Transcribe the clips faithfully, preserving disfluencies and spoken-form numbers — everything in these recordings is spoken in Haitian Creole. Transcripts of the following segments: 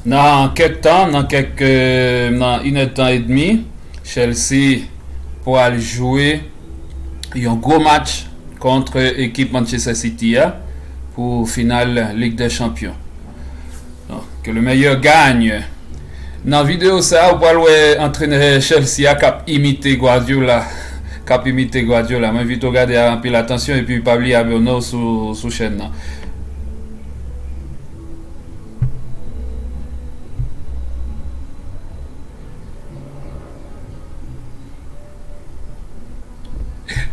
Nan kèk tan, nan kèk, euh, nan inèdtan edmi, Chelsea pral jwe yon gwo match kont ekip Manchester City a pou final Ligue des Champions. Donc, que le meilleur gagne. Nan videyo sa, ou pral wè antrenè Chelsea a k ap imite Guardiola. K ap imite Guardiola. Mwen envite w gade a anpil atansyon epi pa bliye abòne w sou, sou chèn nan.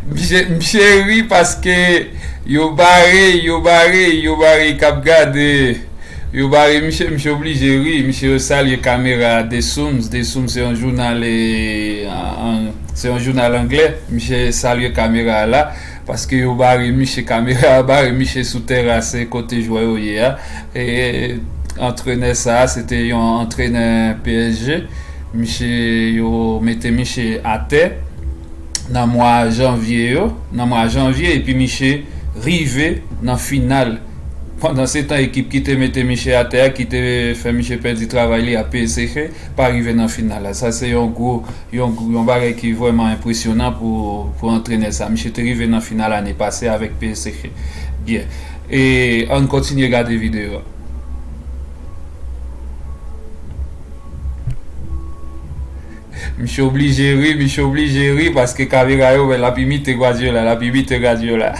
Misye, misye ri paske yo bare, yo bare, yo bare k ap gade. Yo bare misye, misye oblije ri. Misye salye kamera The Sun. The Sun se yon jounal, e, an, se yon jounal anglè. Misye salye kamera la paske yo bare misye, kamera a bare misye sou teras kote jwè yo ye a. E antrenè sa a, se te yon antrenè P S G. Misye, yo mete misye atè nan mwa janvye yo, nan mwa janvye, epi misye rive nan final. Pandan se tan, ekip ki te mete misye atè a, ki te fè misye pèdi travay li a, P S G, pa rive nan final la. Sa se yon gwo, yon, yon bagay ki vrèman enpresyonan pou, pou antrenè sa. Misye te rive nan final ane pase avèk P S G. Byen. E ann kontinye gade videyo a. Misye oblije ri, misye oblije ri paske kamera yo wè l ap imite Guardiola, l ap imite Guardiola.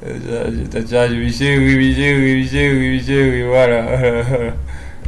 Misye ri, misye ri, misye ri, misye ri, vwala.